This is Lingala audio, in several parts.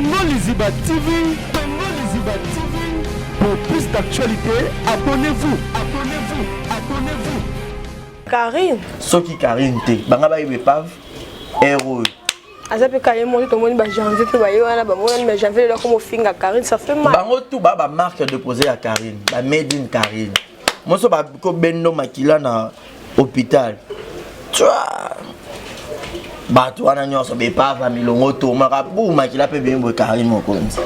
Congo Liziba TV, Congo Liziba TV. Pour plus d'actualités, abonnez-vous, abonnez-vous, abonnez-vous. Karine. Soki Karine te, banga ba epave, héros. Aza mpe kaye moko tomoni ba janvier mpe baye wana bamonani ba janvier lelo akoma ofinga Karine, ça fait mal. Bango tout ba ba marque déposée ya Karine, ba made in Karine. Moso ba ko bendo makila na hôpital. Twa bato wana nyonso bepava milongo tomaka bu makila mpe bimi boye Karine mokonzi.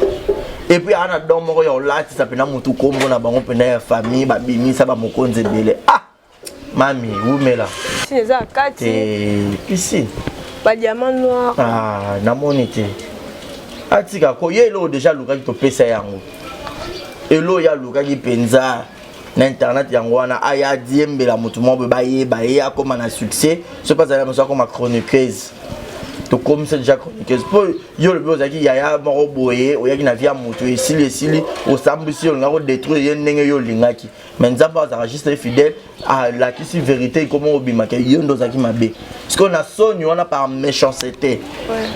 Et puis ana don moko ya olatisa mpena motu kombo na bango mpena ya famille babimisa bamokonzi ebele. Ah mami wumela. Piscine eza na kati. Te piscine. Ba diamant noir. Ah namoni te. Atika ko ye eloko déjà alukaki topesa yango. Eloko ye alukaki mpenza na internet yango wana aya diembela motu moko boye bayeba ye akóma na succès soki azali mosu akóma chroniqueuse tokomisa déjà chroniqueuse mpo yo olobi ozalaki yaya moko boye oyaki na vie ya motu esili esili osambwisi yo olingaki kodétruire ye ndenge yo olingaki mais nzambe azalaka juste fidèle alakisi vérité ekoma obimaka yo nde ozalaki mabe sikoyo na soni wana par méchanceté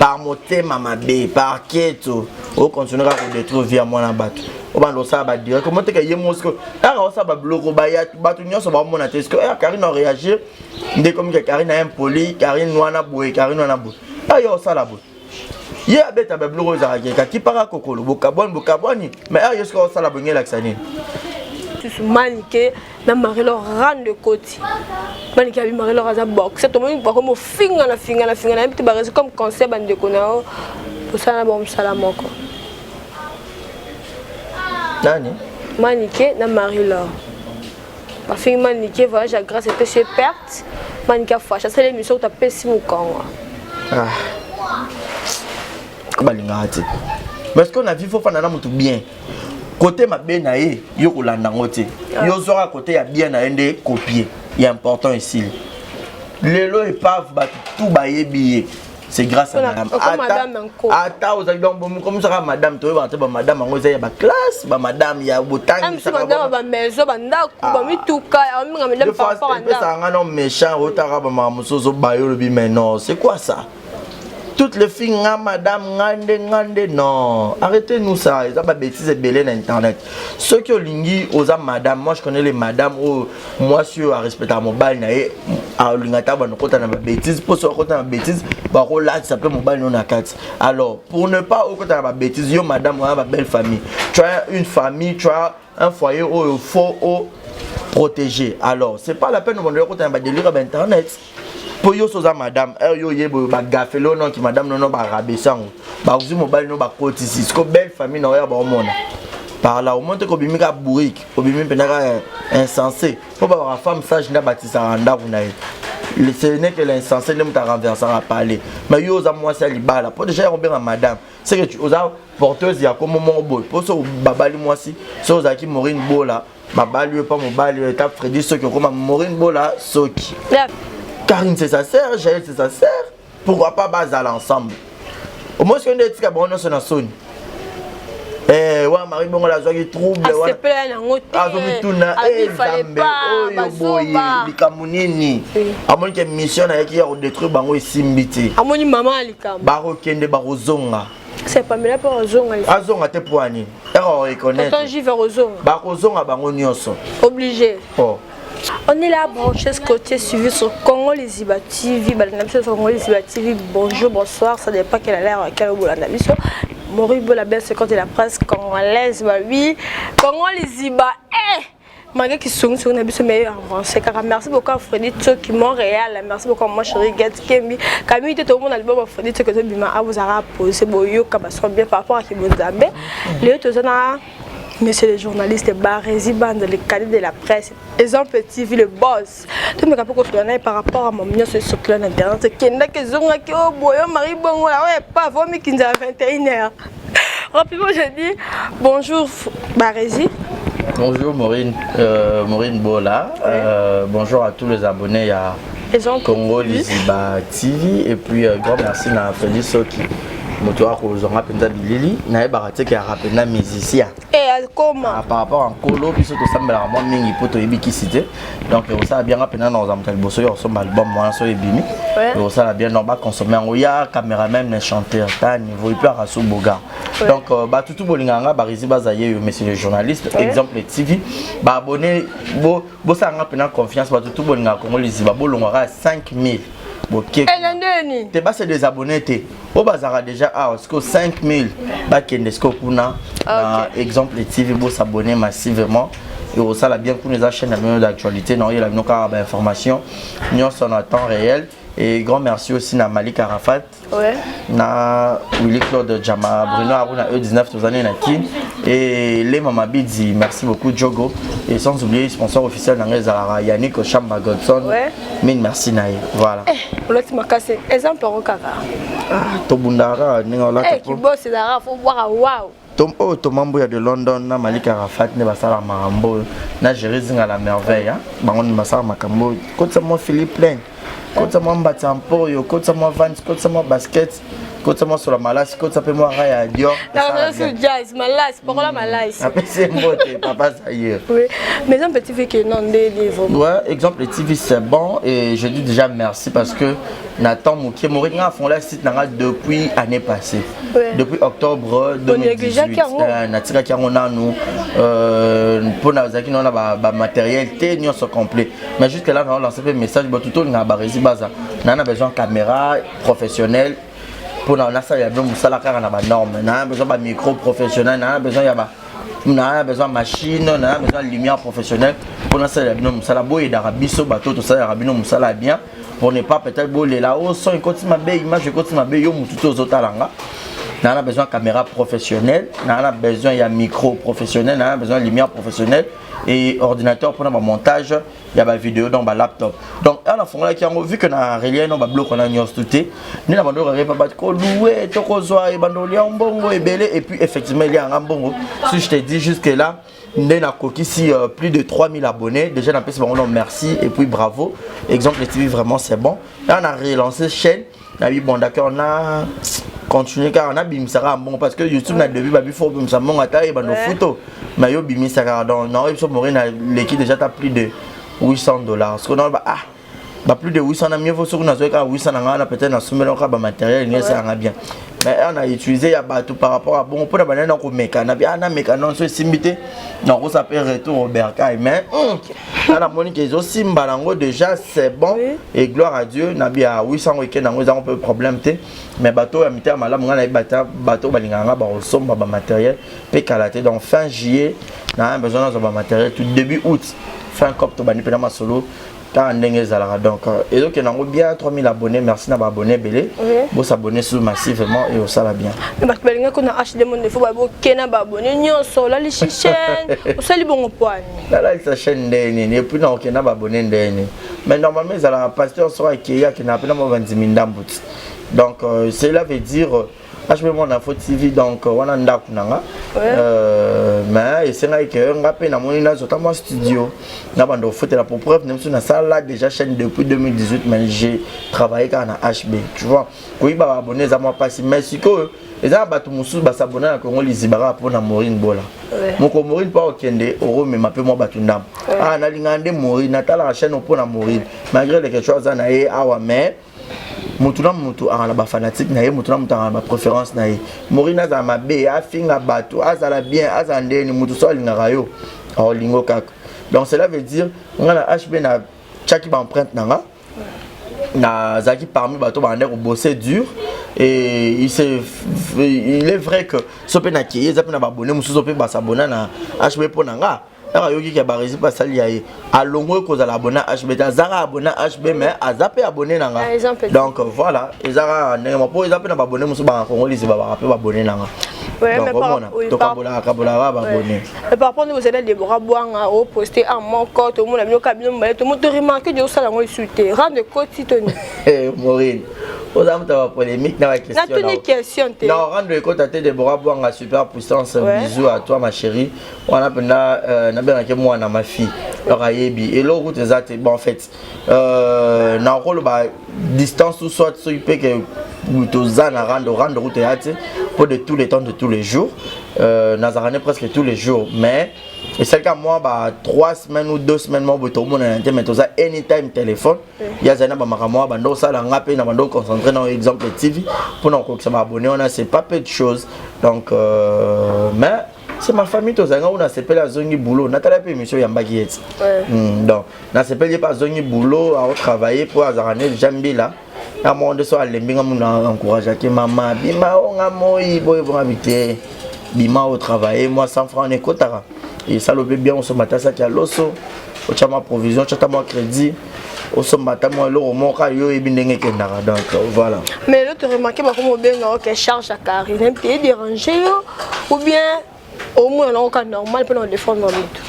par motema mabe par keto okontinue kaka kodétruire vie ya mwana bato obanda osala badirect omo teka ye moko sikoyo kaka osala babiloko baya bato nyonso baomona te sikoyo Karine aréagir nde komi ke Karine impoli Karine wana boye Karine wana boye ayo osala boye ye abeta babiloko oyo ezalaka keka kipaka kokolo bokabwani bokabwani mais ayo sikoyo osala boye nge elakisa nini. Susu Manike na Marie-Laure rande koti Manike abi Marie-Laure aza boxe tomoni bakomi ofinga na finga na finga na yebi te baresi comme conseil bandeko na yo osala na bango mosala moko. Nani? Manike na Marie-Laure bafingi Manike voyage ya grâce epesi ye perte Manike afashe asali émission kuta apesi mokongo. Ah. Balingaka te parce que na vie faut fanda na motu bien côté mabe na ye yo kolanda yango te yo zwaka côté ya bien na ye nde copie ya important esili lelo epave bato tout bayebi ye c'est grâce à madame ata ozali donc bomokomisaka madame toyebaka te bamadame yango eza ya baclasse bamadame ya botangisepesaka nga no méchant otaka bamaka mosusu ozobayo olobi mais non, c'est quoi ça, toutes les filles nga madame nga nde nga nde? Non, arrêtez nous ça, eza babêtise ebele na internet. Soki olingi oza madame, moi je connais les madame oyo mwasi oyo arespectaka mobali na ye alinga ta bando kota na babêtise mpo soki akota na babêtise bakolatisa mpe mobali no na kati. Alors pour ne pas okota na babêtise yo madame wana babelle famille, tu as une famille, tu as un foyer oyo faut o protéger, alors c'est pas la peine obanda okota na badélire ya bainternet mpo yo so oza madame heure yo oyeba oyo bagafele oyo noki madame nono barabesa yango bazwi mobali no bakotisi siko belle famille na oyo baomona par là omoni te kobimi kaka bourrique obimi mpenza kaka insensé mpo babaka femme sage nde abatisaka ndako na ye, ce n'est que l'insensé nde moto arenversaka parler. Mais yo oza mwasi ya libala mpo déjà ya kobenga madame, c'est que tu oza porteuse ya kombo moko boye mpo so babali mwasi so ozalaki Maurine Bola babali oyo mpa mobali oyo eta Fredi soki okoma Maurine Bola soki Karine c'est sa sœur, Jael c'est sa sœur, pourquoi pas bazala ensemble? Au moins soki nde etika bango nyonso na soni. Wa Marie Bongola azwaki trouble azomituna nzambe oyo boye likambo nini amoni ke mission nayaki ya kodétruire bango esimbi te. Amoni mama ya likambo. Bakokende bakozonga. C'est Pamela mpe azonga. Azonga te mpo ani eka reconnaître. Tonton Jive akozonga. Bakozonga bango nyonso. Obligé. Oh. On est là, branché, scotché, suivi sur Congo Liziba TV. Balanda biso sur Congo Liziba TV. Bonjour, bonsoir, ça dépend quelle heure, quelle bolanda biso. Moribo, la belle séquence de la presse congolaise. Bah oui, Congo Liziba, eh! Malgré qu'ils sont sur une biso meilleur avancé car merci beaucoup à Freddy Tsoki Montréal, merci beaucoup à moi chérie Get Kembi Camille tout le monde album Freddy Tsoki to bima a vous aura posé boyoka ba bien par rapport à Kibonzambe le tozana. Monsieur le journaliste Barési Bande, le cadet de la presse, Exemple TV, le boss. Tout le monde par rapport à mon nyonso sur l'internet. Kendaki ezongaki oh boyo Marie Bongo la ouais pas vomi kinza à 21h. Rapidement je dis bonjour Barési. Bonjour Maureen, Maureen Bola. Ouais. Bonjour à tous les abonnés à Exemple Congo TV. Liziba TV et puis grand merci à Freddy Soki. Moto akozwanga mpenza bilili, nayebaka te ke aka mpenza musicien. Akoma. Ah, par rapport à nkolo, biso tosambelaka mwa mingi mpo toyebi kisi te. Donc ekosala bien nga mpenza na kozala moto ya liboso ya kosomba album wana. So ebimi, ekosala bien. Donc baconsommer yango ya caméraman na chanteur ta niveau epuis akaso boga. Donc bato tu bolingaka nga, Barisi baza ye yo, monsieur le journaliste. Exemple TV, baabonné, bosala nga mpenza confiance. Bato tu bolingaka Kongo Liziba, bolongwaka 5000 boke. Na ndeni? Te, base désabonné te. Oyo bazalaka déjà awa sikoyo, 5000 bakende sikoyo kuna na Exemple TV, bosabonner massivement, ekosala bien. Kuna eza chaîne na bino d'actualité, na oyela bino kaka bainformation nyonso na temps réel. Et grand merci aussi na Malik Arafat, na Willy Claude Jama, Bruno Aruna, E19, tozali na Kin, et Lema Mabidi, merci beaucoup Jogo. Et sans oublier sponsor officiel na ngai ezalaka Yannick Chamba Godson. Mille merci na ye, voilà. Olati makasi, exemple yango kaka. Tobundaka ndenge olata. Kibosi ezalaka fo bwaka wow. Oyo Thomas Mbuya de London na Malik Arafat nde basala makambo oyo, na Géri Zinga la merveille. Bango nde basala makambo oyo. Kotisa mwa Philippe Plein, kotisa mwa mbati ya mpoyo, kotisa mwa vans, kotisa mwa basket, kotisa mwa sola malasi, kotisa mpe mwa raya ya Dior. Jazz malasi, pakola malasi. Apesi mbote papa Zahir. Oui, mais Exemple TV que non nde livre. Ouais, Exemple TV, c'est bon et je dis déjà merci parce que Nathan Moukie Mori nga afongola site nanga depuis année passée, depuis octobre 2018. Natikaki yango nanu mpo nazalaki nano na bamatériel te nyonso complet, mais jusque là nao lancé mpe message: bato tolingaka Baresi baza naa na besoin caméra professionnelle mpona nasalela bino mosala kaka na banorme, naa besoin bamicro professionnel, naa besoin ya ba naa besoin machine, naa besoin lumière professionnelle mpona nasalela bino mosala. Boyedaka biso bato tosalelaka bino mosala ya bien, pour ne pas peut-être bolela o son ekoti mabe, image ekoti mabe. Yo motu te ozotala nga, naa na besoin caméra professionnelle, naa na besoin ya micro professionnel, naa na besoin lumière professionnelle et ordinateur mpona bamontage ya bavidéo, donc balaptop. Donc awa nafungolaki yango, vu que na relia no babiloko na nyonso te nde na bando kaka bato kolouer to kozwa ebando olia mbongo ebele. Et puis effectivement elianga mbongo. Si je te dis, jusque là nde nakokisi plus de 3000 abonnés déjà. Napesi bango non merci et puis bravo. Exemple TV, vraiment c'est bon. Là on a relancé chaîne, nabi bon d'accord, na continuer kaka nabimisaka mbongo parce que YouTube na début babi fo obimisa mbongo ata yebando futo, mais yo bimisaka. Donc na oyebi so mori na leki déjà ta plus de 800 $, parce que na ba ah ba plus de 800 na mieux vaut soki nazwaki kaka 800 na ngai wana, peut-être nasombeli kaka bamatériel ndenge esalanga bien. Mais on a utilisé ya bato par rapport à bongo mpona banani na komeka na bi ah nameka non so esimbi te, nakosa mpe retour au bercail. Mais nga namoni ke ezosimba nango déjà, c'est bon et gloire à Dieu. Nabi ya 800 ekende yango, ezango mpe problème te. Mais bato oyo ya mitema malamu, ngai nayebi bata bato oyo balingaka nga, bakosomba bamatériel mpe kala te. Donc fin juillet na besoin nazwa bamatériel tout, début août, fin cop tobandi mpena masolo kaka ndenge ezalaka. Donc ezokende yango bien, 3000 abonnés, merci na baabonné ebele. Bosabonner sur massivement et osala bien. Bato balingaki na HD Monde, fo babokena baabonné nyonso. Olalisi chaîne, osali bongo poani? Nalalisa chaîne ndenge nini? Et puis na okenda baabonné ndenge nini? Mais normalement ezalaka pasteur soko akei, akendaka mpena mwa bandimi ndambu ti. Donc cela veut dire HB Mwana Info TV, donc wana ndako na nga. Mais esengaki ke nga mpe namoni nazota mwa studio na bando kofutela. Pour preuve, na biso nasala déjà chaîne depuis 2018, mais j'ai travaillé kaka na HB, tu vois. Koyiba baabonné eza mwa mpasi, mais sikoyo eza na bato mosusu basabone na Kongo Liziba kaka mpona Maurine Bola. Moko Maurine mpo okende oromema mpe mwa bato ndambo. Ah, nalingaka nde Maurine, natalaka chaîne mpona Maurine, malgré le quelque aza na ye awa. Mais motu na motu aka na bafanatique na ye, motu na motu aka na bapréférence na ye. Maurine azala mabe, afinga bato, azala bien, azala ndeni, motu so alingaka yo, aolingo kaka. Donc cela veut dire nga na HB na tiaki baempreinte na nga, nazalaki parmi bato bande kobosser dur. Et il est vrai que so mpe nakei, eza mpe na baabonné mosusu mpe basabona na HB mpo na nga. Kaka ayoki ke Baresi mpe asali ya ye, alongwe kozala abonné HB te, azaka abonné HB, mais aza mpe abonné na nga. Donc voilà, eza kaka ndenge mpo eza mpe na baabonné mosusu baka Kongo Liziba, baka mpe baabonné na nga. Donc omona tokabolaka kabolaka baabonné. Mais par rapport vous allez Déborah Bwanga au posté en moko, tomona bino ka bino mibale, tomo to remarquer de osala yango esu te rendre koti toni. Maureen, oza moto ya bapolémique na baquestion. Natuni question te. Non, rendre ekota te. Déborah Bwanga, super puissance. Bisous à toi ma chérie. Wana mpenza nabengaki mwana ma fille, donc ayebi eloko kutu eza te. Bon, en fait nakoloba Distance ou soit soki mpe ke toza na rando, rando route eya te mpo de tous les temps, de tous les jours, nazalaka ne presque tous les jours, mais esalika mwa ba 3 semaines ou 2 semaines moko boye tomonana te, mais toza anytime téléphone. Ye azali na bamakambo wana bando osala, nga mpe na bando concentré na Exemple TV mpona kokokisa baabonné wana, c'est pas peu de choses. Donc mais c'est ma famille, tozali nga oyo nasepeli azongi boulot. Natala mpe émission oyambaki ye ti. Donc nasepeli ye mpe azongi boulot, aotravaille mpo azalaka ne déjà mbila ya moko nde so alembi nga muna encourageaki mama bima o nga moi boye bonga bi te, bima otravaille mwa 100 franc ekotaka, esala obe bien, osomba ata saki ya loso, otya mwa provision, otya ata mwa crédit, osomba ata mwa eloko moko yo oyebi ndenge ekendaka. Donc voilà. Mais l'autre remarqué, bakoma obenga oke charge ya Karine mpe edérange yo ou bien omona nango ka normal mpona odéfendre motu?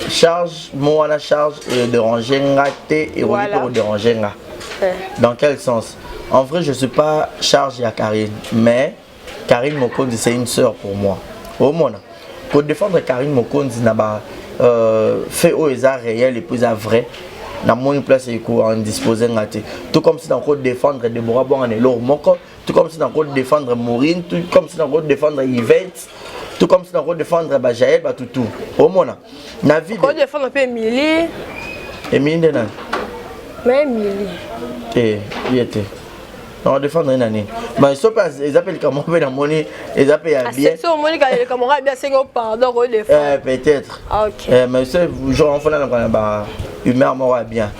Charge mo wana, charge edérange nga te, ekoki mpe kodérange nga. Dans quel sens? En vrai, je suis pas charge ya Karine, mais Karine Mokonzi, c'est une sœur pour moi. Omona kodéfendre Karine Mokonzi na ba fait oyo eza réel et puis eza vrai, namoni place ekoindispose nga te. Tout comme si nakodéfendre Debora Bwanga na eloko moko, tout comme si nakodéfendre Maurine, tout comme si nakodéfendre Yvette, tout comme si nakodéfendre Bajael, batutu omona na vie. Kodéfendre mpe Emilie. Emilie nde nani? Mais Emilie. Te, ye te, nakodéfendre ye na nini? Mais so mpe eza mpe likambo mpe namoni eza mpe ya bien. So omoni likambo ya bien, asengi pardon, kodéfendre. Peut-être. Mais so genre ofanda na ba humeur moko ya bien,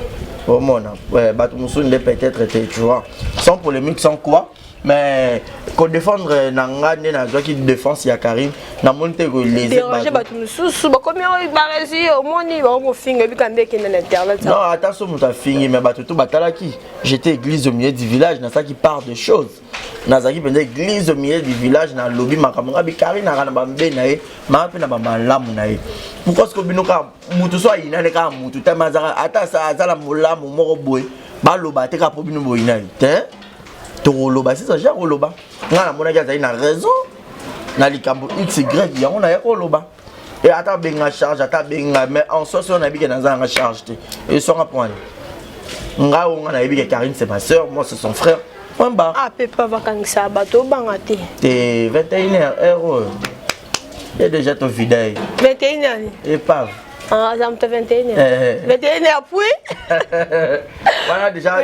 omona bato mosusu nde peut-être te, tu vois, sans polémique, sans quoi, mais kodéfendre na nga nde nazwaki défense ya Karine, namoni te koléser bato mosusu bakomi oyo baresi, omoni bango kofinga, ebika nde ekende na internet. Non, ata so moto afingi, mais bato to batalaki. J'étais église au milieu du village, nasalaki part de choses, nazalaki mpenza église au milieu du village, nalobi makambo nga bi Karine aka na bambe na ye maa mpe na bamalamu na ye. Pourquoi ce bino kaka mutu so ayinani kaka mutu te, azaka ata azala molamu moko boye, baloba te kaka mpo bino boyinani te? Tokoloba sisa ja koloba. Ngai namonaki azali na raison na likambo xy, yango naye koloba. E ata abenga charge, ata abenga, mais en soi soki nayebi ke naza nanga charge te, eswanga point ngai oyo ngai nayebi ke Karine, c'est ma sœur, moi c'est son frère, point barre. Ah, pepe avakangisa bato, obanga te. Te, 21 heure, heure oyo ye déjà tovida ye. 21 heure? Épave. Ah, aza moto 21 heure, 21 heure puis. Wana déjà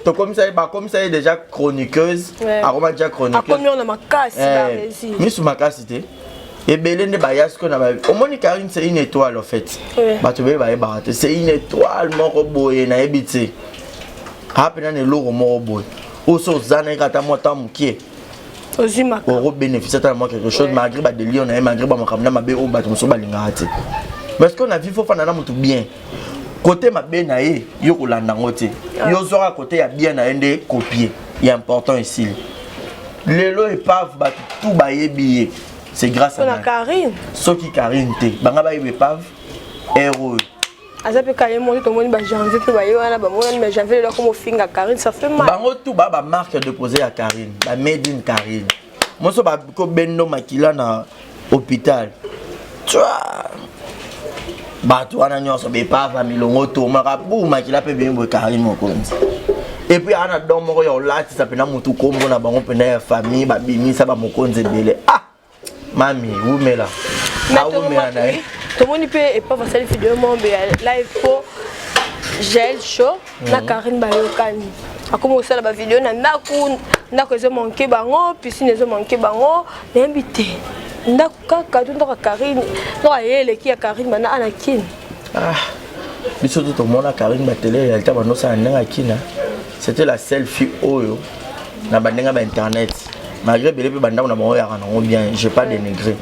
tokomisa ye, bakomisa ye déjà chroniqueuse, akoma déjà chroniqueuse. Akomi wana makasi, baresi. Misu makasi te, ebele nde baya sikoyo na omoni Karine, c'est une étoile en fait. Bato ebele bayebaka te, c'est une étoile moko boye, nayebi te, aa mpena na eloko moko boye oyo so oza na ye kata mwa ta mokie, ozwi makambo. Okobénéficie ata na mwa quelque chose, malgré badélire na ye, malgré bamakambo na mabe oyo bato mosusu balingaka te. Parce que na vie, faut fanda na motu bien. Côté mabe na ye, yo kolanda yango te, yo zwaka côté ya bien na ye nde copie ya important. Esili lelo épave, bato tu bayebi ye, c'est grâce à mpona Karine. Soki Karine te, banga bayebi épave ere oyo? Aza mpe kaye moko, tomoni bajanvier mpe baye wana bamonani, mais janvier lelo akoma ofinga Karine, ça fait mal. Bango tu baa bamarque déposé ya Karine, bamade in Karine. Moso bakobendo makila na hôpital tua, bato wana nyonso bepava milongo tomaka bu makila mpe beyembo Karine Mokonzi. Et puis aa na don moko ya kolatisa mpena motu kombo na bango mpena ya famille, babimisa bamokonzi ebele. Ah mami, wumela, awumela na ye. Tomoni mpe epave asali video mombe ya live po Jael Show na Karine bayokani, akomi kosala bavideo na ndako. Ndako ezomanke bango, piscine ezomanke bango, nayebi te ndako kaka to ndako ya Karine, ndako aye eleki ya Karine banda ana Kine. Ah, biso to tomona Karine batele réalité bandosala ndenge akina, c'était la seule fille oyo na bandenge ba internet, malgré ebele mpe bandako na bango yaka nango bien, j'ai pas dénigré,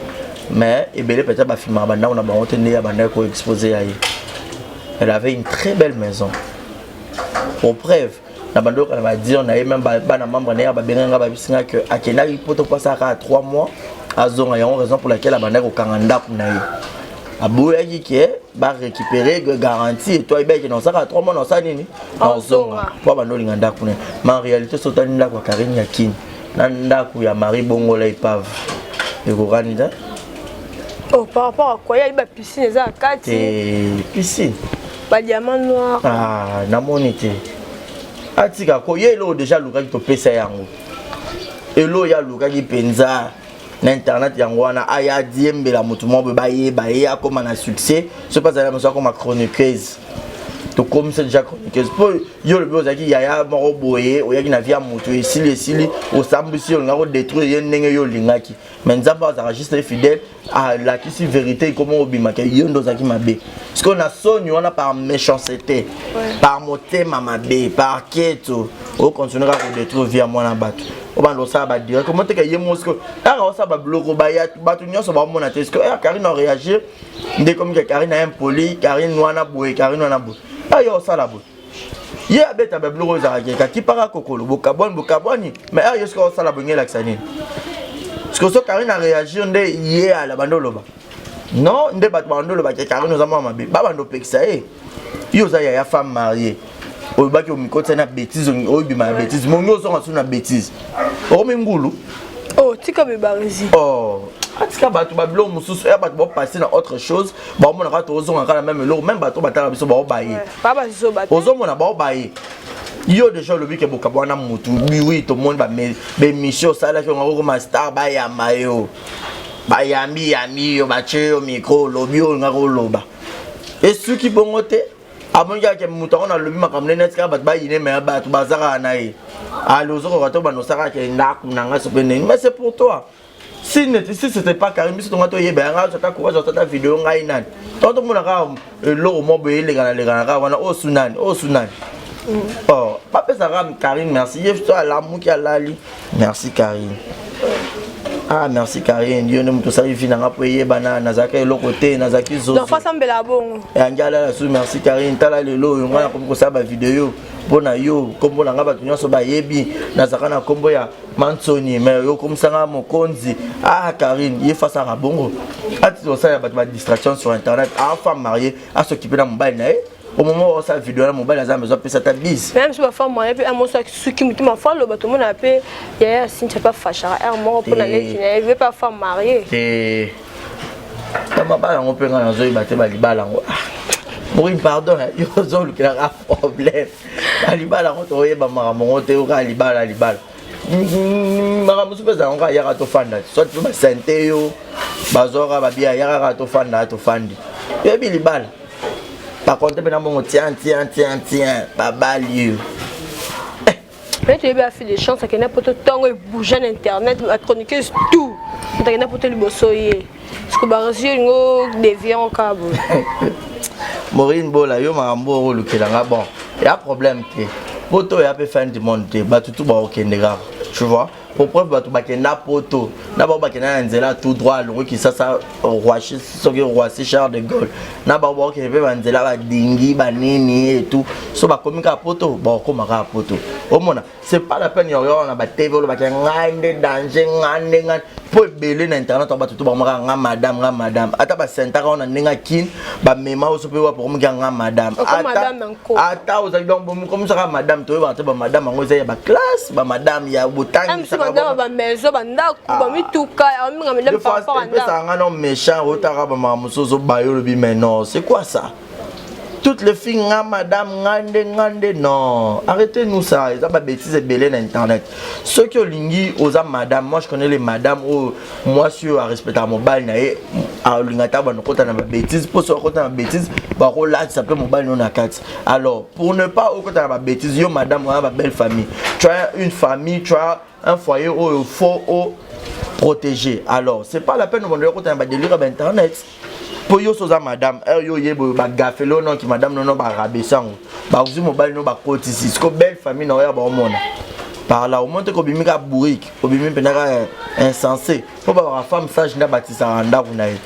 mais ebele peut-être bafilmaka bandako na bango te nde ya bandaki koexpose ya ye. Elle avait une très belle maison. Pour preuve, na bandi oyoka na badire na ye, même bana membre na ye babenganga, babisinga ke akendaki poto mpo asalaka 3 mois, azonga. Yango raison pour laquelle abandaki kokanga ndako na ye, aboyaki ke barécupérer garantie eto, ayebaki na osaka 3 mois na osala nini, na ozonga, mpo abandi olinga ndako na ye. Mais en réalité, so otali ndako ya Karine ya Kini na ndako ya Marie Bongola épave, ekokani te. Oh, par rapport à quoi? Yayi bapiscine eza na kati. Te, piscine. Badiamant noir. Ah, namoni te. Atika ko ye eloko déjà alukaki, topesa yango. Eloko ye alukaki mpenza na internet, yango wana aya diembela motu moko boye, bayeba ye, akóma na succès. Soki azali mosu, akóma chroniqueuse. Tokomisa déjà chroniqueuse mpo yo olobi ozalaki yaya moko boye, oyaki na vie ya motu, esili, esili, osambwisi, olingaki kodétruire ye ndenge yo olingaki. Mais Nzambe azalaka juste fidèle, alakisi vérité, ekoma obimaka yo nde ozalaki mabe. Sikoyo na soni wana, par méchanceté, par motema mabe, par keto, ocontinue kaka kodétruire vie ya mwana bato. Obanda osala badirect, komo teka ye mo. Sikoyo kaka osala babiloko, baya bato nyonso baomona te. Sikoyo ya Karine oréagir nde komi ke Karine impoli, Karine wana boye, Karine wana boye, ayo osala boye. Ye abeta babiloko oyo ezalaka keka kipaka kokolo, bokabwani, bokabwani. Mais ayo sikoyo osala boye, ngelakisa nini? Sikoyo so Karine aréagir nde ye ala bando oloba non, nde bato bando oloba ke Karine oza mwa mabe, babanda opekisa ye. Yo oza yaya, femme mariée, oyebaki omikotisa na bétise, oyobima na bétise, mongi ozonga so na bétise, okomi ngulu. Oh, tika bebarisi. Oh, atika bato babiloko mosusu ya bato baopase na autre chose, baomona kaka tozonga kaka na même eloko. Même bato batala biso baobaye, ozomona baobaye yo déjà. Olobi ke bokaba wana mutu, oui, tomoni baémission osalaki onga okoma star, bayamba yo, bayambi yambi yo, batie yo micro, olobi oyo olingaka oloba, esuki bongo te. Amoni kaka moto yango nalobi makambo nene, etika bato bayine, me bato baza kaka na ye. Ale ozokoka to bando osalaka ke ndako na ngai so mpe ndenge. Mais c'est pour toi, si c'était pas Karim, biso tonga toyeba yanga ata courage ata video ngai nani to tomona kaka eloko moko boye elekana lekana kaka wana, oyo su nani, oyo su nani. Oh, bapesaka Karine merci. Ye so alamuki, alali, merci Karine, ah merci Karine, yo nde moto osali vie nanga mpo eyebana. Nazalaki eloko te, nazalaki zozosambela bongo. Yangi alala su, merci Karine, tala lelo oyo ngai nakomi kosala bavideo mpo na yo. Nkombo na ngai bato nyonso bayebi, nazalaka na nkombo ya Mansoni, mais yo okomisanga mokonzi. Ah Karine, ye fasaka bongo, ati kosalela bato badistraction sur internet. A femme mariée as'occupe na mobali na ye. Au moment où osala video na mobali aza besoin apesa ata bise. Même so bafemme mariée mpe amoso suki motema fo aloba, tomona mpe yaya Cynthia mpe afashaka aire moko mpona leki na ye ve mpe femme mariée. Te, bamabala yango mpe ngai nazoyeba te. Balibala yango, Maureen, pardon, yo ozolukelaka problème. Balibala yango toyeba makambo yango te. Oka libala, libala, makambo mosusu mpe ezala kaka yaka tofanda, soit mpe basente yo bazwaka babia, yaka kaka tofanda, tofandi, yoyebi libala. Par contre mpe na mbongo, tiens, tiens, tiens, tiens, babali yo. Mais toyebi afile de chance akende poto, ntongo ebouge na internet, bachroniqueuse tout moto akende poto liboso ye. Parceke baresu olingo dévier kaka boye. Maureen Bola, yo makambo oyo olukelanga, bon, ya problème te. Poto ya mpe fin du monde te, bato tu baokende kaka, tu vois. Pour preuve, bato bakenda poto na bao bakenda na nzela tout droit, alongo Kisasa, Roissy, soki Roissy Charles de Gaulle, na bao baokende mpe banzela badingi banini et tout. So bakomi kaka poto, bakokoma kaka poto. Omona, c'est pas la peine yoyo na batv olobaki ngai nde danger, ngai nde ngai, mpo ebele na internet bato to bakomaka nga madame, nga madame. Ata basentaka wana ndenge akini bamema oso mpe wapo okomiki nga madame, ata ozali donc bokomisaka madame. Toyebaka te bamadame yango eza ya baclasse, bamadame ya botangisabamaison, bandako, bamituka. Epesaka nga no méchant. Otaka bamaka mosusu ozobayo, olobi mais non, c'est quoi ça? Toutes les filles, nga madame, nga nde, nga nde. Non, arrêtez-nous ça, eza babêtise ebele na internet. Soki olingi oza madame, moi je connais les madame oyo mwasi oyo arespectaka mobali na ye, alinga ta bando kota na babêtise, mpo soki akota na babêtise, bakolatisa mpe mobali no na kati. Alors pour ne pas okota na babêtise, yo madame wana, babelle famille, tu as une famille, tu as un foyer oyo faut o protéger. Alors c'est pas la peine obando okota na badélire ya bainternet. Mpo yo so oza madame heure yo oyeba oyo bagafele oyo noki madame nono barabesa yango, bazwi mobali no bakotisi siko belle famille na oyo baomona par là. Omoni te kobimi kaka bourrique, obimi mpenza kaka insensé, mpo babaka femme sage nde abatisaka ndako na ye.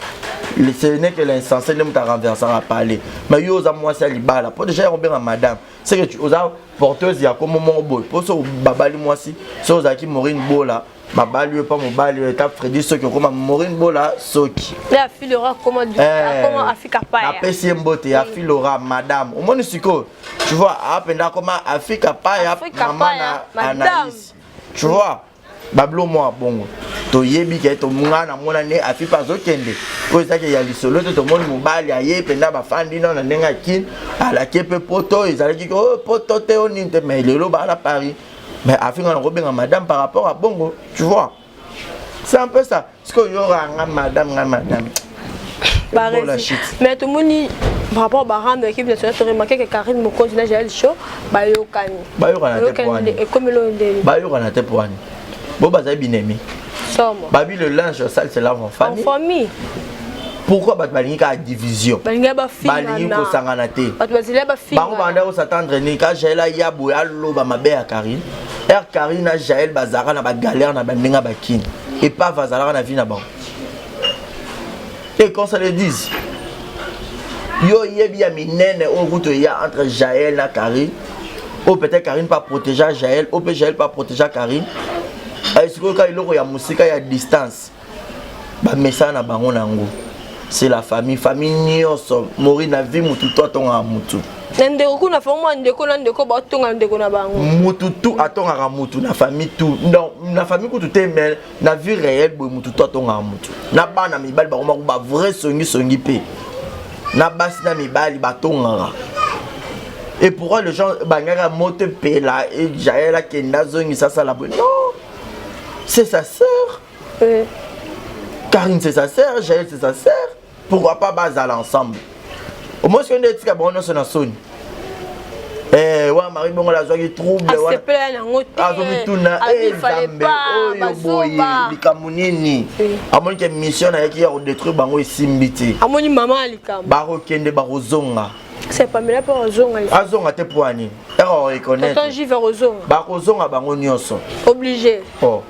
Ce n'est que l'insensé nde moto arenversaka parler. Mais yo oza mwasi ya libala, mpo déjà yango obenga madame, c'est que oza porteuse ya kombo moko boye. Mpo so babali mwasi, so ozalaki Maureen Bola, babali oyo mpa mobali oyo eta Fredi, soki okoma Maureen Bola, soki napesi ye mbote ya Filora madame. Omoni sikoyo, tu vois, apenda akoma Afrika Paya, mama na Anaïs, tu vois, babilo mwa bongo. Toyebi ke nga namona nde Afi mpe azokende, oyo ezaki ya lisolo te. Tomoni mobali aye mpenza, bafandi nano na ndenge ya Kine, alaki mpe Poto, ezalaki oyo Poto te, oyo nini te, mais lelo baa na Paris. Mais Afi, nga nakobenga madame par rapport à bongo, tu vois, c'est un peu ça. Sikoyo yoka nga madame, nga madame. Mais tomoni par rapport barando équipe nationale, toremarquer que Karine Mokonzi na Jael Show bayokani. Bayokana te po wani? Ekomeli oyo ndeni? Bayokana te po wani? Bo bazali binemi. Somo. Babi, le linge sale se lave en famille. En famille. Pourquoi bato balingi kaka division? Balingi. Balingi kosangana te. Bato bazeli. Bango banda kos'attendre nini? Ka Jael aya boye, aloba mabe ya Karine. Ere Karine na Jael bazalaka na bagalère na bandenge ya bakini, epave azalaka na vie na bango. Et qu'on se le dise, yo yebi ya minene oyo kutu eya entre Jael na Karine, oyo peut-être Karine pas protéger Jael, oyo mpe Jael pas protéger Karine. Sikoyo ka eloko ya mosika ya distance, bamesana na bango nango, c'est la famille. Famille nyonso mori na vie, mutu to atongaka mutu. Na ndeko kuna, fa mwa ndeko na ndeko batonga ndeko na bango. Mutu tu atongaka mutu na famille tu. Donc na famille kutu te, mais na vie réelle boye, mutu tu atongaka mutu. Na bana mibali bakomako bavrai songisongi, mpe na basi na mibali batongaka. Et pourquoi les gens bangaka moto epela e Jael akende azongisa, asala boye? Non, c'est sa sœur. Oui. Karine, c'est sa sœur, Jael, c'est sa sœur. Pourquoi pas bazala ensemble? Au moins soki nde etika bango nyonso na soni. Wa Marie Bongo azwaki trouble. Asepela yango te. Azomituna: "Nzambe, oyo boye likambo nini?" Amoni ke mission nayaki ya kodétruire bango esimbi te. Amoni mama ya likambo. Bakokende, bakozonga. C'est Pamela mpe azonga. Azonga te po ani? Eka reconnaître. Tonton Jive akozonga. Bakozonga bango nyonso. Obligé. Oh.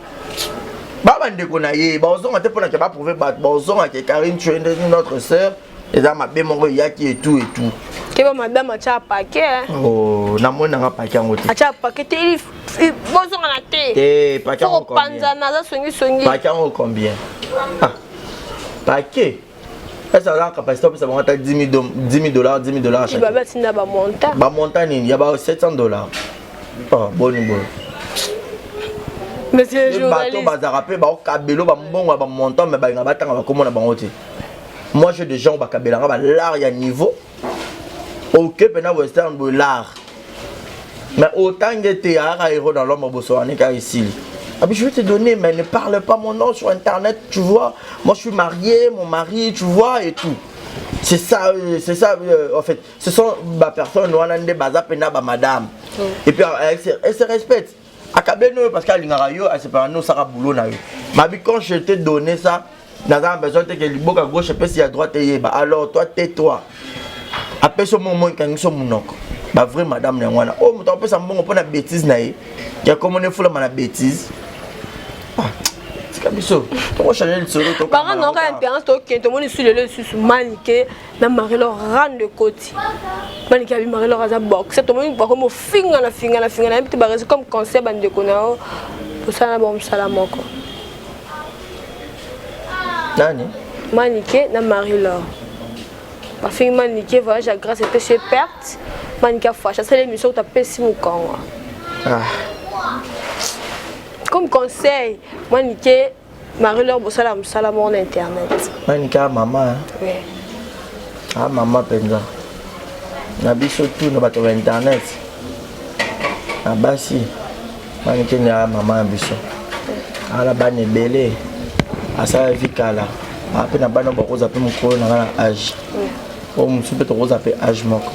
Ba bandeko na ye bazonga te mpona ke baprouver bato. Bazonga ke Karine, tu es notre sœur, eza mabe moko eyaki et tout et tout. Keba, madame atya paquet. Oh, namoni nanga paquet yango te. Atya paquet te, bozonga na te. Te, paquet yango combien? Kopanzana, aza songisongi. Paquet yango combien? Ah, paquet ese aza capacité opesa bango ata 10 000 $, 10 000 $. Babe atinda bamontant. Bamontant nini? Ya ba 700 $. Oh, boni boye? Monsieur bato journaliste. Bazalaka mpe baokabelo bambongo ya bamontant, mais balinga batanga bakomona bango te. Moi, j'ai des gens bakabelanga balare ya niveau oke mpena western boye, lare, mais otange te, ayaka héros dans l'ombre, boso wana kaka esili. Ah, je vais te donner, mais ne parle pas mon nom sur internet, tu vois. Moi, je suis marié, mon mari, tu vois, et tout. C'est ça, c'est ça, en fait. Ce sont ba personne, wana nde baza pena ba madame. Et puis, elle se respecte. Akabeli oyo parce qu'alingaka yo, asepaka no osaka boulot na yo. Mabi, quand je t'ai donné ça, naza na besoin te ke liboka gauche epesi ya droite eyeba. Alors toi, tais-toi. Apesi yo mongo, ekangisi yo monoko. Bavrai madame na yango wana. Oyo moto akopesa mbongo mpo na bétise na ye, ya komona efulama na bétise. Ah, tika biso tokochange lisolo. Parent na oka internet, tokende, tomoni su lelo lisusu Manike na Marie-Laure rande koti. Manike abi Marie-Laure aza boxe. Tomoni bakomi ofinga na finga na finga na yebi te. Baresi comme conseil, bandeko na yo tosala na bango mosala moko. Nani? Manike na Marie-Laure bafingi Manike. Voyage ya Grâce epesi ye perte. Manike afashe, asali émission kuta, apesi mokongo. Ah. Comme conseil, Manike, Marie-Laure, bosala mosala moko na internet. Manike a mama. Oui. A mama mpenza na biso tu na bato ya internet na basi. Manike nde a mama na biso, ala bana ebele, asala vi kala mpe na bana bakoza mpe mokolo na nga na age oyo mosusu mpe tokoza mpe age moko.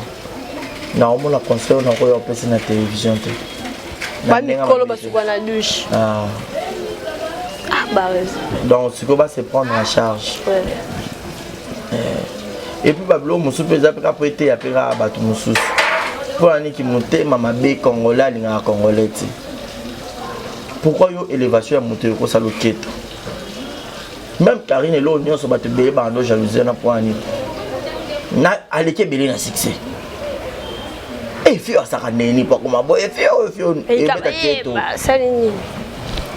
Naomona conseil oyo nakoya opesi na télévision te. Bamikolo basuka na douche. Ah. Ah, baresi. Donc sikoyo base prendre en charge. Et puis babiloko mosusu mpe eza mpe kaka po eteya mpe kaka bato mosusu. Mpo na niki motema mabe? Congolais alingaka congolais te. Pourquoi yo élévation ya moto ekosala oketo? Même Karine, eloko nyonso bato ebele bando jalousie na mpo nini na aleki ebele na succès. Efi asaka neni po akoma boye? Efi oyo, efi oyo ebeta keto. Basali nini?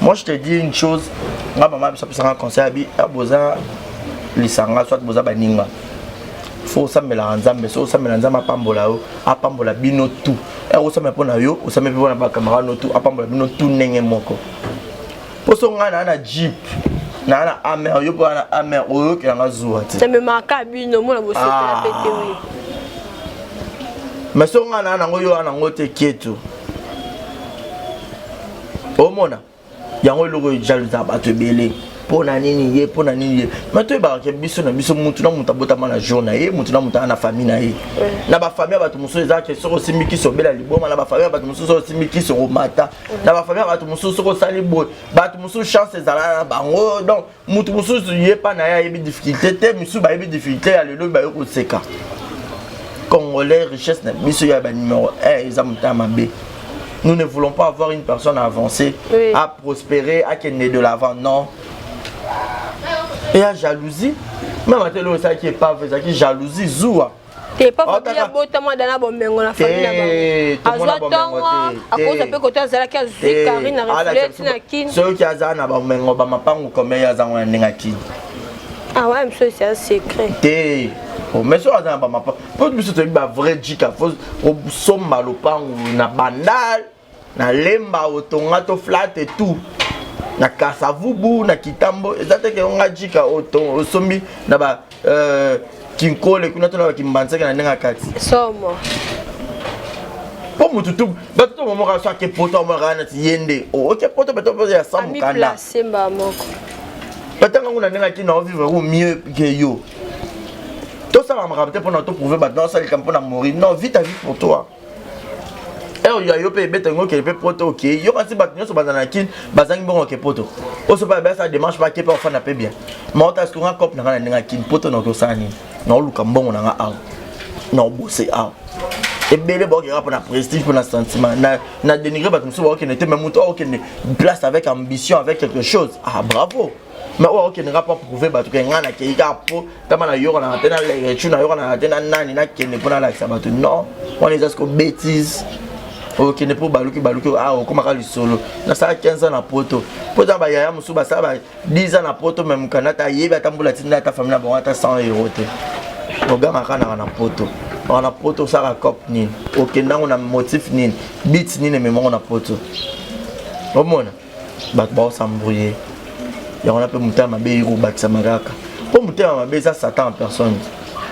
Moi, je te dis une chose. Nga mama biso apesanga conseil, abi boza lisanga, soit boza baninga, fo osambelaka Nzambe. So osambela Nzambe apambola yo, apambola bino tout. Ere osambela mpo na yo, osambela mpe mpona bacamarade no tout, apambola bino tout ndenge moko. Mpo so ngai naa na jeep. Naa na amer, yo mpo na amer, oyokelanga zuwa te. Namemaka bino mona bosepela pe te, oui. Mais soki ngai naa nango, yo wana nango te, kietu omona yango eloko ejaluza bato ebele. Mpo na nini ye? Mpo na nini ye? Mais toyebaka ke biso na biso, mutu na mutu abotama na jour na ye, mutu na mutu aa na famille na ye. Na bafamille ya bato mosusu eza ke soki osimbi kisi, obela liboma. Na bafamille ya bato mosusu, soki osimbi kisi, okomata. Na bafamille ya bato mosusu, soki osali boye, bato mosusu chance ezala na bango. Donc mutu mosusu ye mpa na ye ayebi difficulté te, misusu bayebi difficulté ya lelo, baye koseka. Congolais, richesse na biso ya banuméro 1 eza motema mabe. Nous ne voulons pas avoir une personne à avancer, à prospérer, à kende de l'avant. Non, et à jalousie même ate eloko esalaki epave, ezalaki jalousie, zuwa. Te, papa botama dana bomengo na famille na bango, azwa ntongo, akoza mpe kote azalaki, azwi Karine na reflet na Kini. Soki aza na bomengo, bamapangu combien ye azango na ndenge akini? Ah ouais, monsieur, c'est un secret. Te, mais soki aza na bamapangu, mpo biso toyebi bavrai jika, fo osomba lopangu na Bandal, na Lemba, otonga to flat et tout na Kasavubu, na Kitambo. Eza te ke onga jika osombi na ba Kinkole kuna to na bakimbanseke na ndenge ya kati. Somo. Mpo mutu tu bato to momoka so ake poto, amonaka neti ye nde oke poto, bato po ya sa mokanda. Amiplace mba moko. Batanga ngo na ndenge akini, na vivre ko mieux que yo. Tosala makambo te mpona toprouve bato, naosalika mpona mourir. Non, vis ta vie pour toi. Ere ya yo mpe ebeta yango, okende mpe poto, okei yo. Kasi bato nyonso bazala na Kini bazangi mbongo oke poto, oso mpe abasa démarche, bake mpe ofanda mpe bien. Ma ota siko nga cope na nga na ndenge akini poto, naoki osala nini? Naoluka mbongo na nga awa, naobose awa. Ebele baokeka mpona prestige, mpona sentiment na dénigre bato mosusu baokende te. Mais moto aokende place avec ambition, avec quelque chose, ah bravo. Mais oyo akokende nga mpo aprouve bato ke ngai nakei kaka mpo tama nayokanaka te na lerecu, nayokanaka te na nani, nakende mpo nalakisa bato, non, wana eza siko bêtise. Okende mpo baluki baluki, ah, okomaka lisolo. Nasala 15 ans na poto, mpo eza bayaya mosusu basala ba 10 ans na poto, mais mokanda ata ayebi ata mbula tinda ata famille na bango ata 100 euro te. Ogangaka naka na poto, aka na poto osalaka cope nini? Okendango na motif nini? But nini ememango na poto? Omona bato baosambrouye yango wana mpe motema mabe ekobakisama kaka, mpo motema mabe eza Satan en personne.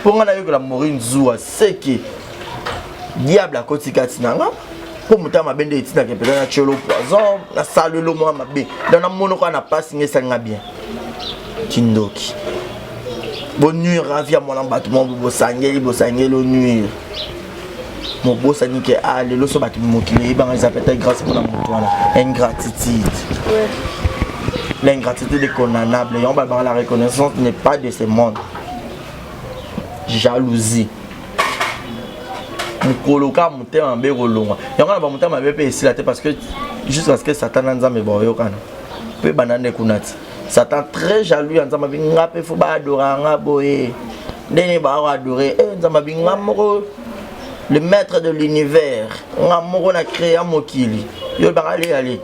Mpo ngai nayokola Morin zuwa seke diable akoti kati na nga, mpo motema mabe nde etindaka mpenza na tiolo poison, nasalelo mwa mabe. Donc namono kaka na pasi, ngai esalinga bien. Kindoki, bonuire avi ya mwana bato mwa bosangeli, bosangeli onuire, mobosani ke ah, lelo so bato mokili eyebanga, eza peut-être grâce mpona moto wana. Ingratitude, l'ingratitude est condamnable. Yango balobaka, la reconnaissance n'est pas de ce monde. Jalousie, mokolo kaka motema mabe kolongwa yango na bamotema mabe mpe esila te, parce que jusqu'à ce que Satan na Nzambe baoyokana mpe banda nde kuna ti Satan très jaloux ya Nzambe, abi nga mpe fo baadora nga boye ndenge bakoadore. Eh, Nzambe abi nga moko le maître de l'univers, nga moko na créa mokili, yo baka ale ale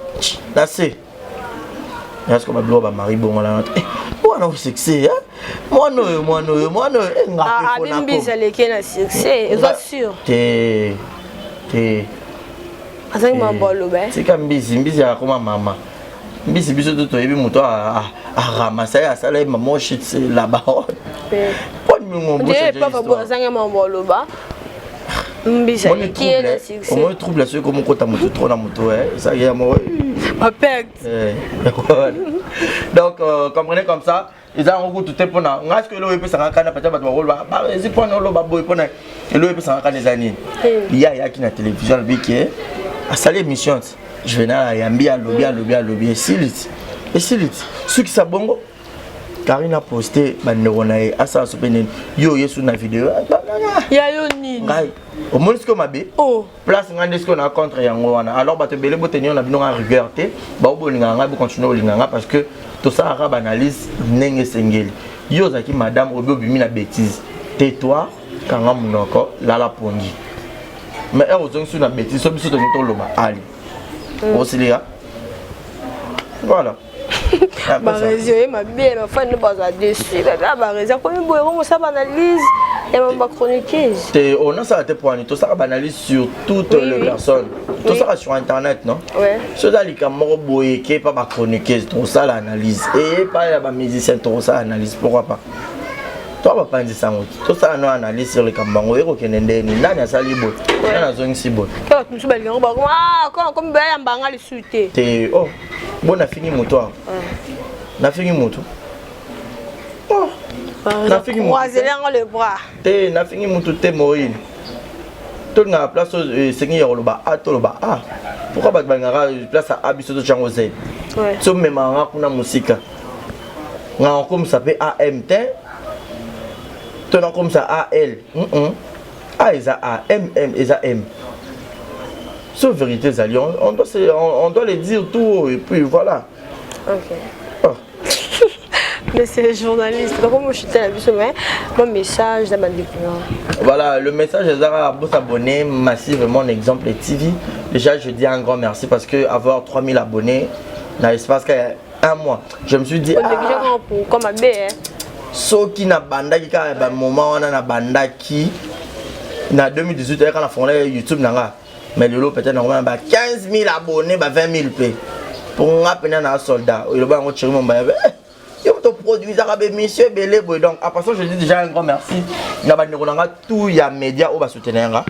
na se est-ce babiloko bamari bongo na mwana o succès, mwana oyo, mwana oyo, mwana oyo, nga mpe fo. Abimbi aleki na succès, eza sûr. Te te. Azangi mambo aloba. Tika mbisi, mbisi akoma mama mbisi. Biso to toyebi moto aramasa ye, asala ye mama shit la baronne. Azangi mambo aloba, mbisi aleki ye na succès. Omoni trouble soki komokota moto trop na moto, ezalaki ya moko. Baperte. Donc comprenez comme ça, eza yango kutu te. Mpona ngai soki eloko epesanga kanda, peut-être bato bakoloba ezi mpona oloba boye. Mpona eloko epesanga kanda eza nini? Ye ayaki na télévision, alobi ke asali émission ti Juvenal ayambi, alobi, alobi, alobi, esili ti, esili ti sukisa bongo. Karine aposte bandeko na ye, asala so mpe nini? Yo oyesu na video. Ya yo nini? Ngai omoni sikoyo mabe place ngai nde sikoyo na contre yango wana. Alors bato ebele botenir na bino nga rigueur te, bao bolingaka ngai, bocontinue kolinga ngai, parce que tosalaka baanalyse ndenge esengeli. Yo ozalaki madame, obi obimi na bêtise te, toi kanga monoko, lala pongi. Mais heure ozongi na bêtise, so biso tolingi toloba ali osilika, voilà. Baréseau ye mabe, bafani bazwa dessus kaka baréseau akomi boye, komosala baanalyse. Ya ba chroniqueuse. Te on a ça te poani tosaka ba analyse sur toutes les personnes. Tosaka sur internet, non? Ouais. So eza likambo moko boye ke pa bachroniqueuse, tosala analyse, eye pa ya bamusicien, tosala analyse. Pourquoi pas? To bapanzisa yango, tosala no analyse sur likambo yango, ekokende ndeni, nani asali boye, nani azongisi boye. Ke bato mosusu balingango bakoma, ah, komi bayambanga lisusu te. Te, oh, bo nafingi moto awa, nafingi moto, oh, nafingi moto. Croiser yango le bras. Te, nafingi motu te. Moine, tolingaka place oyo esengi ya koloba a, toloba a. Pourquoi bato balingaka place ya a, biso totyango z? So memaka nga kuna mosika, nga nakomisa mpe am te, to nakomisa al. A eza a, mm eza m. So vérité ezali, on doit le dire tout et puis voilà. Ok. Oh. Mais c'est les journalistes. Donc, moi, je suis la biso, mais mon message, na bandeko. Voilà, le message est pour s'abonner massivement, Exemple TV. Déjà, je dis un grand merci parce que avoir 3000 abonnés dans l'espace un mois, je me suis dit, ah, comme un bé, hein. Soki nabandaki kaka bamoment wana, nabandaki na 2018, eyaka na fongola YouTube na nga, mais lelo peut-être nakoma ba 15 000 abonnés, ba 20 000 mpe mpo nga mpena na soldat. Eloba yango Thierry Mombaya, yo toproduisaka bémission ebele boye. Donc en passant, je dis déjà un grand merci na bandeko na nga tout ya média oyo basoutenir nga,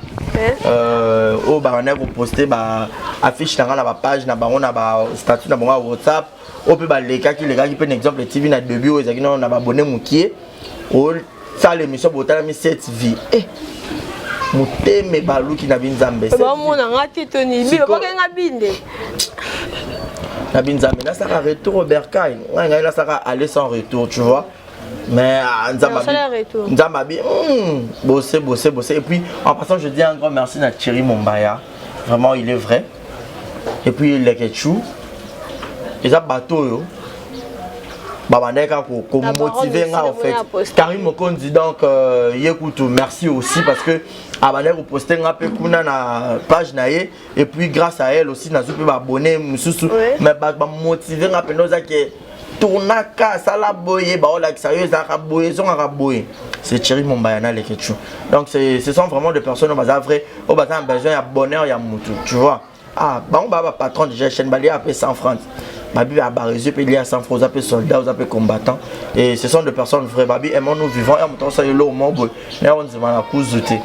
oyo babandaki koposte baaffiche na nga na bapage na bango, na bastatut na bango ya WhatsApp, oyo mpe balekaki lekaki mpe na Exemple TV na début oyo ezalaki nano na babone mokie. Osala émission, botalami 7 vie, eh, motema ebaluki na binzambe. Bamona nga te, toni bakenga binde. Na binzambe, nasalaka retour au bercail. Ngai ngai nasalaka aller sans retour, tu vois, mais ah, Nzambe abi bossé, bossé, bossé. Et puis en passant, je dis un grand merci à Thierry Mombaya, vraiment il est vrai, et puis Leketchou. Eza bato oyo babandaki kaka komotive nga en fait. Karim Mokonzi, donc ye kutu merci aussi parce que abandaki koposte nga mpe kuna na page na ye, et puis grâce à elle aussi nazwi mpe baabonné mosusu. Mais bato bamotive nga mpenza, ozaki tournaka, asala boye, baolakisa yo ezalaka boye, ezongaka boye, c'est Thierry Mombaya na Leketchou. Donc ce sont vraiment des personnes oyo baza vrai, oyo baza na besoin ya bonheur ya mutu, tu vois. Ah, bango baa bapatron déjà chaîne, balia mpe 100 francs, babi baréseau mpe lia 100 francs, oza mpe soldat, oza mpe combattant, et ce sont des personnes vraies. Babi aimons nous vivons ya moto osala eloko moko boye na ondima na kuzu te.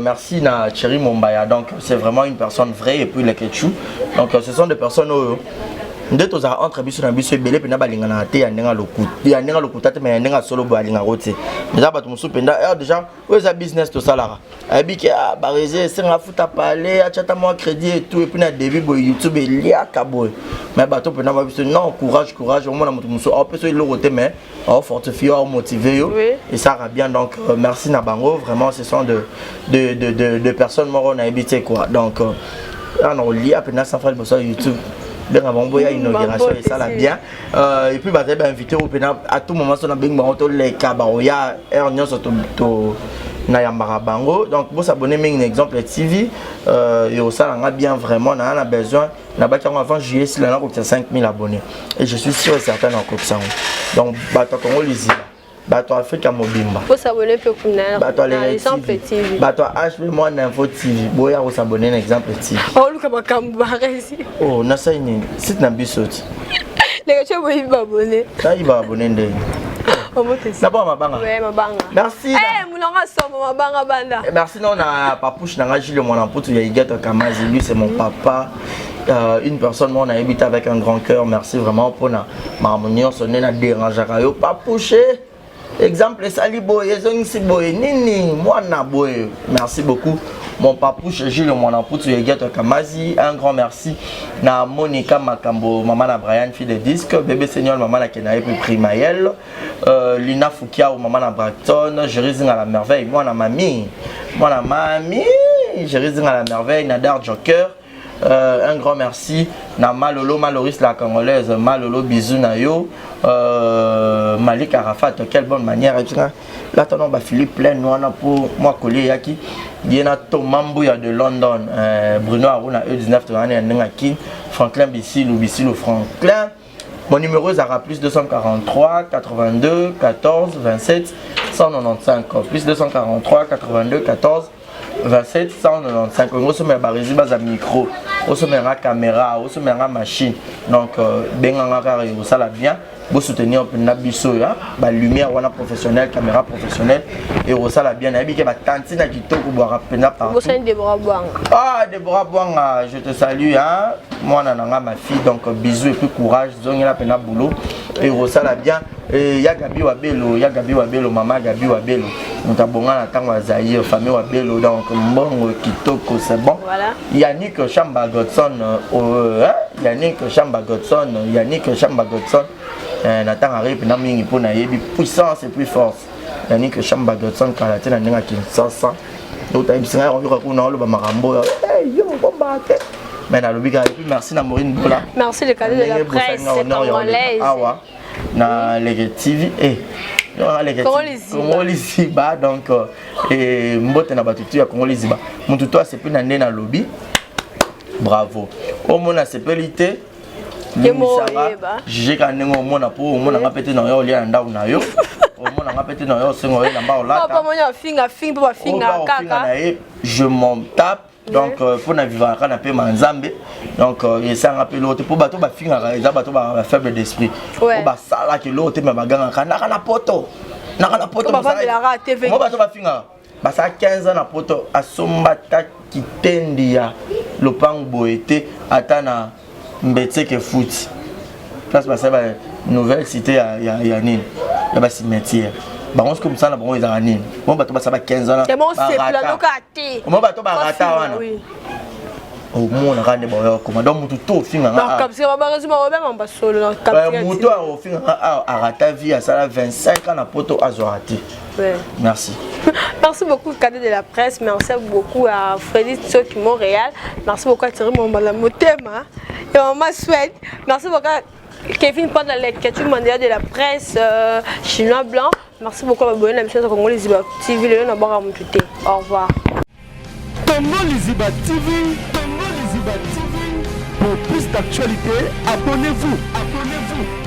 Merci na Thierry Mombaya, donc c'est vraiment une personne vraie, et puis Leketchou. Donc ce sont des personnes oyo nde tozala entre biso na biso. Ebele mpenza balinganaka te ya ndenge lokuta te, mais ya ndenge solo boye alingaka te. Eza bato mosusu mpenza déjà oyo eza business tosalaka, ayebi ke baréseau esenga afuta pale, atiata mwa crédit et tout, et puis na début boye YouTube eliaka boye, mais bato mpenza ba biso non, courage, courage. Omona moto mosusu aopesa eloko te, mais aofortifie yo, aomotive yo, esalaka bien. Donc merci na bango, vraiment ce sont de personnes moko nayebi te quoi. Donc ana olia mpenza sans frère liboso ya YouTube, benga bango boya inauguration, esala bien. Et puis bazali bainvité oyo mpena à tout moment so nabengi bango, toleka, baoya heure nyonso to nayambaka bango. Donc bosabone mingi na Exemple TV, ekosalanga bien vraiment. Naa na besoin, nabaki yango avant juillet sila, nakokisa 5000 abonnés, et je suis sûr et certain nakokisa yango. Donc bato ya Kongo liziba, bato ya Afrika mobimba, bato ya Exemple TV, bato ya HP Mwana Info TV, boya kosabone na Exemple TV. Oluka makambo baresi. Oh, nasali nini? Site na biso ti. Leka tio boyibi baabonné. Nayiba baabonné ndenge nabwa mabanga. Mabanga. Merci. Mulanga somo mabanga banda. Merci non na papouche nanga Gilles Mwana Mputu ya Igato Kamazi, lui c'est mon papa, une personne moi on a habité avec un grand cœur. Merci vraiment mpona makambo nyonso nde na dérangeaka yo, papouche. Exemple esali boye, ezongisi boye, nini mwana boye. Merci beaucoup mon papouche Gilles Mwana Mputu ya Igato Kamazi. Un grand merci na Monica Makambo, mama na Brian, fille de disque bébé seigneur, mama na Kenaye mpe Primael, Lina Fukiao, mama na Bracton, Jerry Zinga la merveille, mwana mami, mwana mami Jerry Zinga la merveille, Nadar Joker. Un grand merci na Malolo Maloris la congolaise, Malolo, bisous na yo. Malik Arafat, quelle bonne manière là tono ba Philippe plein wana pour moi coller yaki ye na Thomas Mbuya de London, Bruno Aruna E19 tongani ya ndenge Kin, Franklin Bisilu, Bisilu Franklin. Mon numéro ezalaka plus 243 82 14 27 195. Plus 243 82 14 27 195. Olingi osomela baresi baza micro, osomelanga caméra, osomelanga machine. Donc benganga kaka, ekosala bien. Bosoutenir mpenza biso ya balumière wana professionnel, caméra professionnelle, ekosala bien. Nayebi ke batanti na kitoko bwaka mpenza partout. Bosani Debora Bwanga. Ah, Deborah Bwanga, je te salue, hein. Moi, nanga ma fille, donc bisous et puis courage. Zongela pena boulot. Et Rosala bien. Et ya Gabi Wabelo, ya Gabi Wabelo, maman Gabi Wabelo. Nous avons na tango ya Zaïre, famille Wabelo, donc mbongo kitoko, c'est bon. Voilà. Yannick Chamba Godson, hein? Yannick Chamba Godson, Yannick Chamba Godson. Na tango arrive na mingi pona yebi puissance et puis force. Yannick Chamba Godson kala te na ndenge ya Kinshasa. Donc tayebisi ngai oyoka kuna oloba makambo oyo, yo bomba te, mais nalobi kaka. Et puis merci na Maurine Bola. Merci le cadeau de la presse congolaise. Awa na Leke TV, Leke Congo Liziba. Congo Liziba. Donc mbote na bato tu ya Congo Liziba. Motu to asepeli na nde nalobi, bravo. Omona asepeli te, Ye moko limbisanga. oyeba. Juge kaka ndenge omona, mpo omonanga mpe te na yo olia na ndako na yo, omonanga mpe te na yo osenga oyo elamba olata. Papa moni afinga fingi mpo bafinga Oyo bakofinga kaka. Na ye, je m'en tape. Donc mpo na vivaka kaka na pema Nzambe. Donc esanga mpe eloko te, mpo bato bafingaka eza bato bafaible d'esprit. Po basalaka eloko te, me bagangaka naka na poto, naka na poto. Po bavandelaka TV. Mo bato bafingaka basala 15 ans na poto, asomba ta kitendi ya lopango boye te, ata na Mbetseke futi place basali ba nouvelle cité ya nini, ya bacimetière. Bango soki mosala na bango ezalaka nini? Mo bato basala ba 15 ans Te mo sepela noka te. Mo bato barata wana, omonaka nde baoya kokoma. Donc motu to ofinganga, motu akofinganga awa arata vie, asala 25 ans na poto, azwaka te. Merci. Merci beaucoup, cadet de la presse. Merci beaucoup à Freddy Tsoki Montréal. Merci beaucoup à Thierry Mombala Motema et Maman Suède. Merci beaucoup à Kevin Panda, le Mandela de la presse chinois blanc. Merci beaucoup à Boyen, la mission de Congo Liziba TV. Le Au revoir. Congo Liziba TV, Congo Liziba TV. Pour plus d'actualités, abonnez-vous, abonnez-vous.